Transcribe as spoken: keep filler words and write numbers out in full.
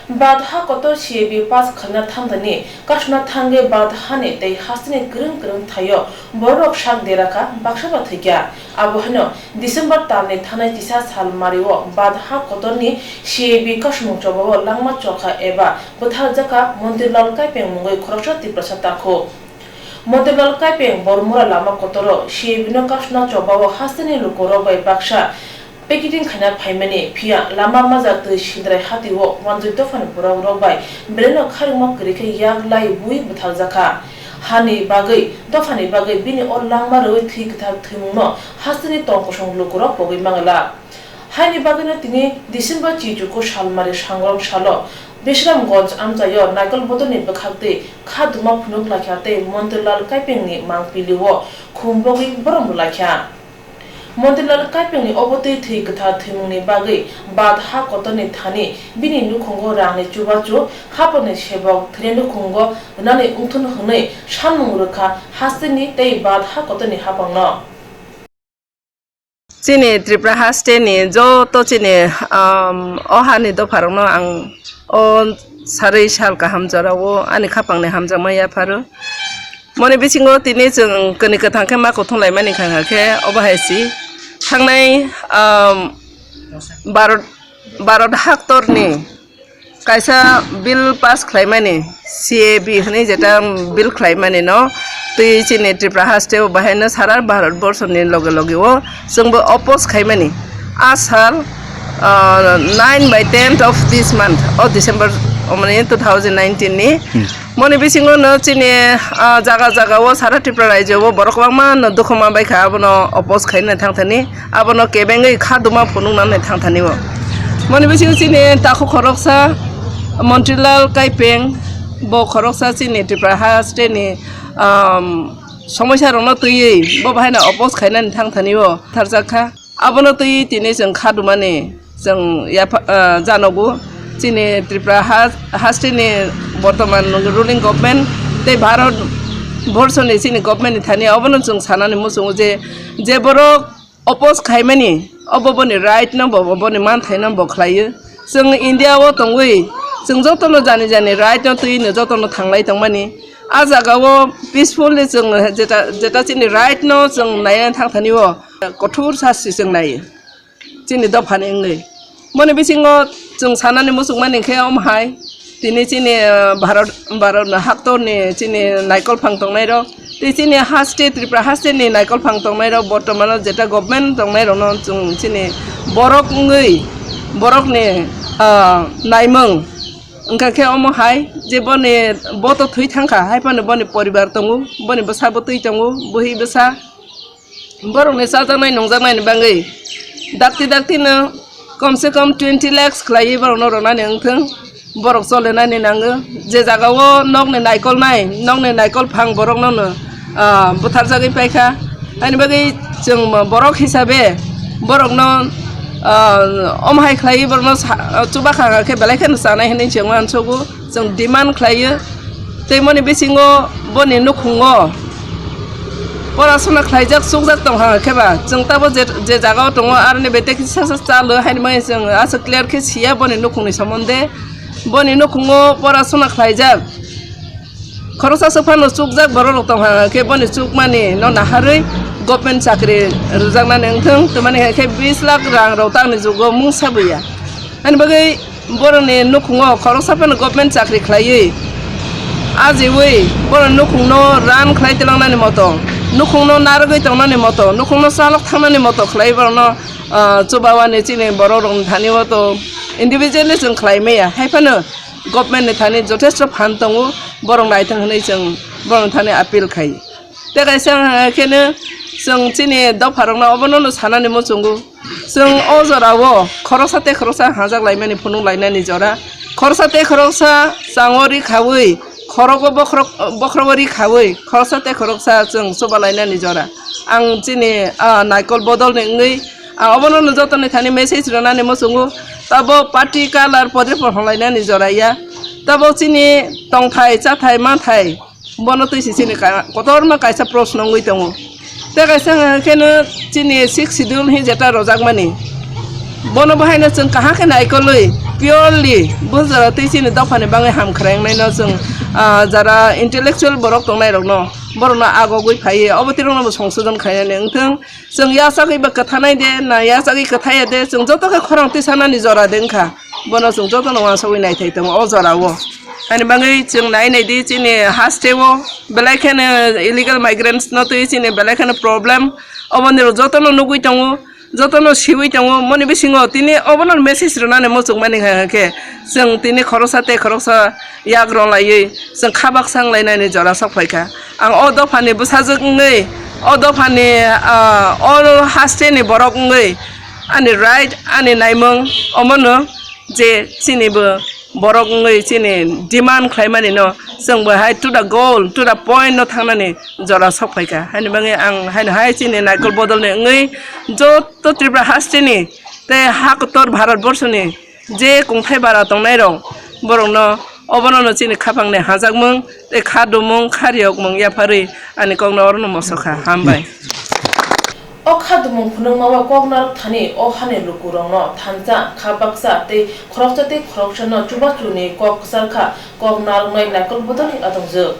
Bad ha kotor C A B pass khlaina thangdani kasna thangwi bad hani tei hasteni kwrwng kwrwng thaio bororok sak derakha, baksa ba thwikha. Abo haino December talni thanai chisa sal mario bad ha kotorni C A B kasmung chobao langma chokha eba bwtharjakha Montirlal Kaipeng mungwi khoroksa Tiprasa takhuk. Montirlal Kaipeng Bormura lama kotoro C A B no kasna chobao hasteni lukurok bai baksa picketing khaina phaimani, phiya lama majak twi Sindrai hatio wanjwi dophani borok rok bai belaino khairokma kwrwi khe yak lai bui bwtharjakha. Hani bagwi, dophani bagwi bini o langma rwui thwi kwthar thwimungno hasteni tong kosong lukurok pogwi mangala. Haini bagwino tini December chichuku salmari sangrong salo Bisramganj amchaio naikol bodolni bwkhaktwi kha duma phunuk laikha tei Montirlal Kaipengni mangpilio khum bogwi borom rwlaikha. Montirlal Kaipengni obo twi thwi kwthar thwimungni bagwi bad ha kotorni thani bini nukhungo rangni chubachu, hapangni sebok thwini nukhungo rwnani wngthun hwnwi sanmung rwkha hasteni tei bad ha kotorni hapangno. Chini Tripura hasteni joto chini, um, o hani dopharokno ang o sarwi sal kaham jorao ani khapangni hamjakma yapharo. Moni bisingo tini chwng kwnwi kwthang khe ma kuthung laimani kha khe obo hai si thangnai, um, Bharat, Bharat haktorni kaisa bill pass khlaimani, C A B hwnwi jeta bill khlaimani no twi chini Tripura haste o bahai no sara Bharat borso ni loge loge o chwngbo oppose khaimani. A sal, ah, nine by tenth of this month, o December, o mani two thousand nineteen ni. Hmm. Moni bisingo no chini, ah, jaga jaga o sara Tripura rajyo o borok kwbangma no dukhu ma bai kha, abono oppose khaina thang thani. Abono kebengwi kha duma phunuknani thang thani o. Moni bisingo chini takhuk khoroksa Montrilal Kaipeng, bo khoroksa chini Tripura ha state ni, um, somosya rokno twiwi bo bahaino oppose khainani thang thani o tharjak kha. Abono twiwi tini chwng kha dumani chwng yapha, uh, janogo chini Tripura ha, ha state ni bortoman ruling government tei Bharat borso ni chini government ni thani obono chwng sanani muchungo je, je borok oppose khaimani, obo boni right no, bo boni manthai no bo khlaiyo. Chwng India o tongwi, chwng jotono jani jani right no twi no jotono thanglai tongmani. A jaga o peacefully chwng jeta, jeta chini right no chwng naiya thang thani o kothor sasti chwng naiyo chini dophani wngwi. Boni bisingo chwng sanani muchungmani khe omo hai. Tini chini, ah, Bharat, Bharat haktorni chini naikol phang tongnairok, tei chini haste, Tripura hasteni naikol phang tongnairok, bortomano jeta government tongnairokno chwng chini borok wngwi, borokni, ah, naimung wngkha khe omo hai je boni boto thwi thangkha, hai phano boni poribar tongo, boni bwsa bwtwi tongo, bwhwi bwsa. Borokni chajaknai nungjaknaini bagwi dakti daktino komse kom twenty lakhs khlaiwi borokno rwnani wngthung. Borok cholenani nango. Je jagao nokni naikolnai, nokni naikol phang borokno no, ah, butharjagwi paikha. Ani bagwi chwng borok hisabe borokno, ah, omo hai khlaiwi borokno sa-, chubakhang khe belai kheno chanai hwnwi chwng uansugo. Chwng demand khlaio, tei moni bisingo boni nukhungo porasona khlaijak, chukjak tongkha khe ba, chwng tabo je, je jagao tongo, aroni beteki sasa chalo, haini bagwi chwng aswk clear khe siya boni nukhungni somonde. Boni nukhungo porasona khlaijak, khoroksa swk phano chukjak bororok tongkha khe, boni chukmani no naharwi government chakri rwjaknani wngthung, twmani hai khe bis lakh rang rok tangni jugo mungsa buya. Ani bagwi borokni nukhungo khoroksa phano government chakri khlaiwi ajiwi borokni nukhungno run khlai twlangnani moto, nukhungno narwgwi tongnani moto, nukhungno chalok thangnani moto khlai borokno, ah, chubawani chini borok rokni thani o to individually chwng khlai maya, hai phano government ni thani jothesto phan tongo, borok naithang hwnwi chwng borokni thani appeal khai. Tei kaisa, ah, kheno chwng chini dopharokno obono no sanani muchungo. Chwng o jorao khoroksa tei khoroksa hajak laimani, phunuk lainani jora. Khoroksa tei khoroksa chango ri khaui, khorogo bokhorok, bokhorogo ri khaui, khoroksa tei khoroksa chwng chuba lainani jora. Ang chini, ah, naikol bodolni wngwi, ang obono no jotoni thani message rwnani muchungo. Tabo party color podre pohor lainani jora ya. Tabo chini tongthai, chathai, manthai, bono twi se chini ka-, kotorma kaisa proshno wngwi tongo. Tei kaisa hwnka khe no chini sixth schedule hi jeta rojakmani, Bono bahaino chwng kaham khe naikolwi purely bo jora twi chini dophani bagwi ham khwraingnai no chwng, ah, jara intellectual borok tongnai rokno, borokno agogwi phaiwi obo twi rokno bo songsodon khainani wngthwng. Chwng yachagwi ba kwthanai de na yachagwi kwthaiya de, chwng joto khe khorang twi sanani jora de wngkha. Bono chwng jotono uansugwi naithai tongo o jorao. Ani bagwi chwng nai nai di chini hasteo belai kheno illegal migrants no twi chini belai kheno problem. Oboni rok jotono nugwi tongo, jotono siwi tongo. Moni bisingo tini obono message rwnani muchungmani hwnkhe chwng tini khoroksa tei khoroksa yak rwlaiwi chwng kha baksa wnglainani jora sok phaikha. Ang o dophani bwsajwk wngwi, o dophani, ah, o hasteni borok wngwi ani right, ani naimung omono je chini bo borok wngwi chini demand khlaimani no chwng bo hai to the goal, to the point no thangnani jora sok phaikha. Haini bagwi ang haino hai chini naikol bodol ni wngwi joto Tripura hasteni tei ha kotor Bharat borsoni je kungthai bara tongnai rok, borok no obono no chini khapang ni hajakmung tei kha dumung kha riyokmung yapharwi ani kok no oro no mosokha. Hambai. O kha dumung phunukma o kok narwk thani o hani lukurokno thansa, kha baksa tei khoroksa tei khoroksano chubachu ni kok kwcharkha, kok narwknai naikol bodolni atongjwk.